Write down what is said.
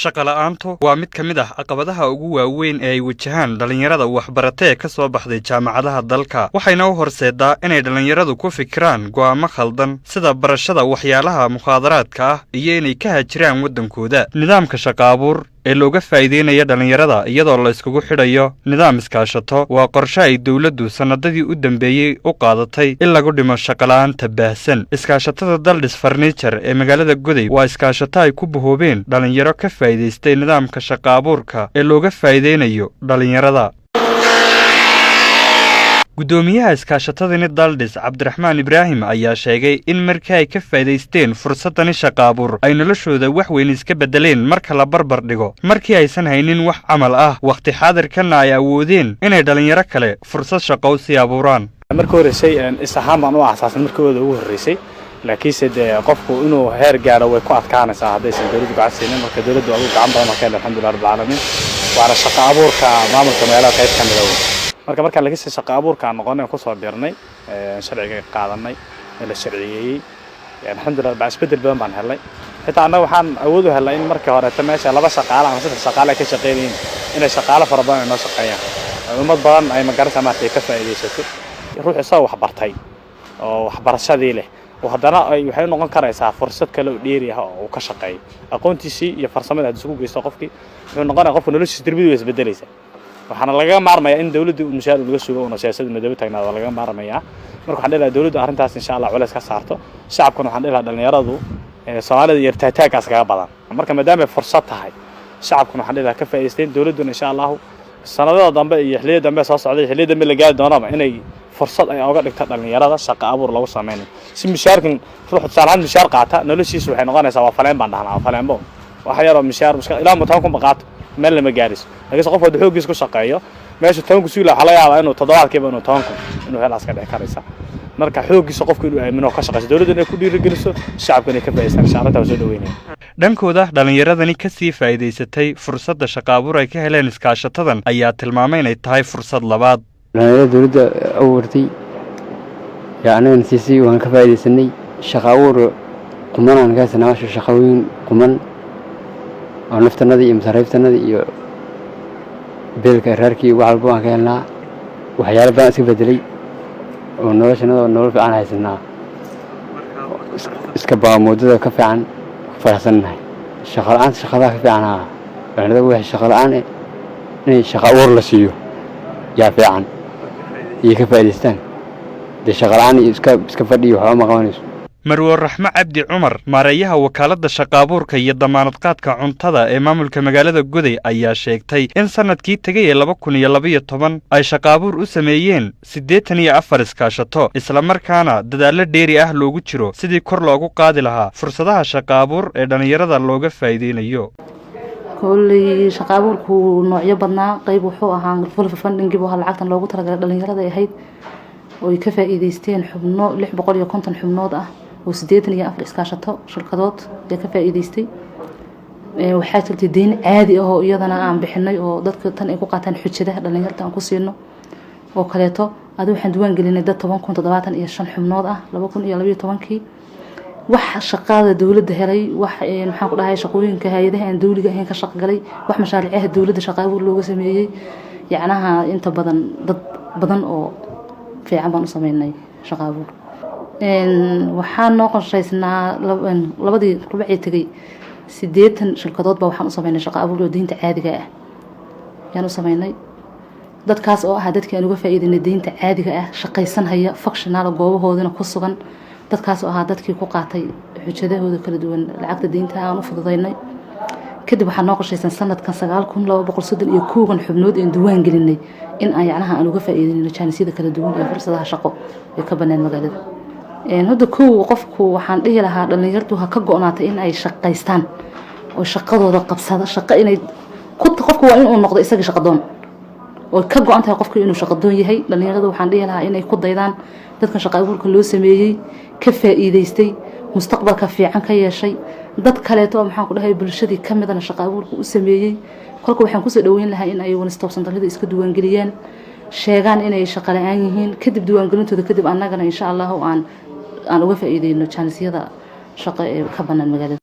Shaqola'aantu waa mid ka mid ah caqabadaha ugu waaweyn ee ay wajahaan dhallinyarada waxbaratee ka soo baxday jaamacadaha dalka, waxayna u horseedaa inay dhallinyaradu ku fikiraan go'aamo khaldan, sida barashada waxyaalaha mukhaadaraadka ah iyo inay ka haajiraan waddankooda. Nidaamka shaqa abuur ee looga faa'iideynaya dhallinyarada iyadoo la iskugu xidhayo nidaam iskaashato waa qorshe ay dowladdu sannadadii u dambeeyey u qaadatay in lagu dhimo shaqola'aanta baahsan. Iskaashatada Daldhis Furniture ee magaalada Goday waa iskaashato ay ku bahoobeen dhallinyaro ka faa'iidaystay nidaamka shaqa abuurka ee looga faa'iideynayo dhallinyarada. Guddoomiyaha iskaashatadani Daldhis, Cabdiraxmaan Ibraahim, ayaa sheegay in markii ay ka faa'iidaysteen fursadani shaqa abuur ay noloshooda wax weyn iska beddeleen marka la barbar dhigo markii aysan haynin wax camal ah, wakhti xaadirkanna ay awoodeen inay dhallinyaro kale fursad shaqo u sii abuuraan. Marka horreysay is ahaan baan u aasaasnay markooda ugu horreysay, laakiinse dee qofku inuu heer gaaro way ku adkaanaysaa haddaysan dowladdu gacan siinin. Marka dowladdu adigu gacan badan oo ka helay, alxamdulilah rabbil caalamiin, waana shaqo abuurka maamulka magaalada qayb ka mid ah. Marka markaan laga sii shaqo abuurka aan noqonay, kusoo biirnay, sharciga qaadanay ee la sharciyeeyey, alxamdulilah, isbeddel badan baan helnay. Xitaa annaga waxaan awood u helnay in markii horeeto meesha laba shaqaale ama saddex shaqaale ay ka shaqeynayeen inay shaqaale fara badan ay noo shaqeeyaan, ummad badan ay magarasa maaragtay ka faa'iidaysato. Ruux isagoo wax bartay oo waxbarashadii leh oo haddana ay waxay u noqon karaysaa fursad kale oo dheeri ah oo uu ka shaqeeyo aqoontiisii iyo farsamada haddii isugu geysto, qofkii wuxuu noqonayaa qofka noloshiisa darbidii way isbedelaysaa. Waxaana lagaga maarmayaa in dawladdu mushaar laga sugo una siyaasadda madaba taagnaado waa lagaga maarmayaa. Marka waxaan dhihi lahaa dawladdu arrintaas insha Allah culays ka saarto. Shacabkuna waxaan dhihi lahaa dhallinyaradu Soomaalida yar taataagaas kaga badan. Marka maadaama ay fursad tahay, shacabkuna waxaan dhihi lahaa ka faa'iidaysteen. Dawladduna insha Allahu sanadada dambe iyo xilliyada dambe soo socday, xilliyada dambe la gaari doonaba, inay fursad ay oga dhigto dhallinyarada shaqa abuur lagu sameynayo si mushaarkan ruux tusaale ahaan mushaar qaata noloshiisu waxay noqonaysaa waa faleen baan dhahnaa, waa faleenbo wax yaroo mishaar ilaa ma 10,000 ba qaato, meel lama gaariso. Laakiinse qofku hadduu xooggiisa ku shaqeeyo, meesha 10,000 sugi lahaa waxaa laga yaabaa inuu toddobaadkiiba inuu 10,000 inuu helaas ka dhici karaysa. Marka xooggiisa qofku inuu aamino, ka shaqeyso, dowladda inay ku dhiirigeliso, shacabka inay ka faa'iideystaan insha Allah, waa soo dhaweynaya. Dhankooda, dhallinyaradani ka sii faa'iidaysatay fursadda shaqa abuur ay ka heleen iskaashatadan ayaa tilmaamay inay tahay fursad labaad. Dhalinyarada dowladda abuurtay yaa anagana siisay, waan ka faa'iidaysanay. Shaqa abuur qumanaan ka haysanaa, shaqooyin quman oo naftanada iyo masaariiftanada iyo beelka reerkii wax walba waan ka helnaa. Waxyaalo badan iska bedelay oo noloshanada oo nolol fiican haysanaa, iska baamoodada ka fiican, ku faraxsannahay. Shaqa la-aanta shaqadaa ka fiican. Haa, dhalinyarada wixii shaqa la-aan eh inay shaqa abuur la siiyo yaa fiican iyo ka faa'iidaystaan. Dee shaqa la-aan iyo iska fadhiyo waxba ma qabanayso. Marwo Raxmo Cabdi Cumar, maareeyaha wakaaladda shaqaabuurka iyo damaanad qaadka cuntada ee maamulka magaalada Goday, ayaa sheegtay in sanadkii tegay ee 2012 ay shaqaabuur u sameeyeen 84 iskaashato, islamarkaana dadaallo dheeri ah loogu jiro sidii kor loogu qaadi lahaa fursadaha shaqaabuur ee dhallinyarada looga faa'iideynayo. Kolley shaqa abuurku noocyo badnaa. Qayb wuxuu ahaa revolving funding buu ahaa, lacagtan loogu talagalay dhalinyarada ay ahayd oo ay ka faa'iideysteen xubno 650 xubnood ah oo 84 iskaashato shirkadood ayaa ka faa'iideystay. Waxaa jirtay deyn caadi ah oo iyadana aan bixinay oo dadka tan ay ku qaataan xujadaha dhalinyarta aan ku siino oo kaleeto. Adi waxaan diiwaan gelinay dad 10,075 xubnood ah 2012-kii. Wax shaqada dowladda helay, wax maxaan ku dhahay, shaqooyinka hay-adaha aan dowliga ahayn ka shaqagalay, wax mashaariicaha dowladda shaqa abuur looga sameeyey, yacnaha inta badan dad badan oo fiican baan u sameynay shaqa abuur. Waxaan noo qorshaysnaa labadii rubacii tegay 80 shirkadood baa waxaan u sameynay shaqo abuur oo deynta caadiga ah ayaan u sameynay. Dadkaas oo ahaa dadkii aan uga faa'iidaynay deynta caadiga ah, shaqaysan haya, functional, goobahoodina ku sugan. Dadkaas oo ahaa dadkii ku qaatay xujadahooda kala duwan lacagta deynta aan u fududaynay. Kadib waxaa noo qorshaysan sanadkan 9,231-gan xubnood een diiwaan gelinay in aan yacnaha aan uga faa'iidaynayno jaanisyada kala duwan iyo fursadaha shaqo ee ka banaan magaalada. Hadda kow qofku waxaan dhihi lahaa dhalinyartu ha ka go-naata in ay shaqaystaan oo shaqadooda qabsada. Shaqo inay qofku waa inuu noqdo isaga shaqadoon oo ka go-an tahay qofku inuu shaqadoon yahay. Dhalinyarada waxaan dhihi lahaa inay ku daydaan dadka shaqa abuurka loo sameeyey, ka faa'iidaystay, mustaqbalka fiican ka yeeshay, dad kaleeto oo maxaan ku dhahay bulshadii ka midana shaqa abuurka u sameeyey. Kolka waxaan kusoo dhaweyn lahaa in ay one stop centerada iska diiwaangeliyaan, sheegaan inay shaqa la-aan yihiin. Kadib diiwaangelintooda kadib annagana insha Allahu aan uga faa'iideyno jaanisyada shaqo ee ka banaan magaalada.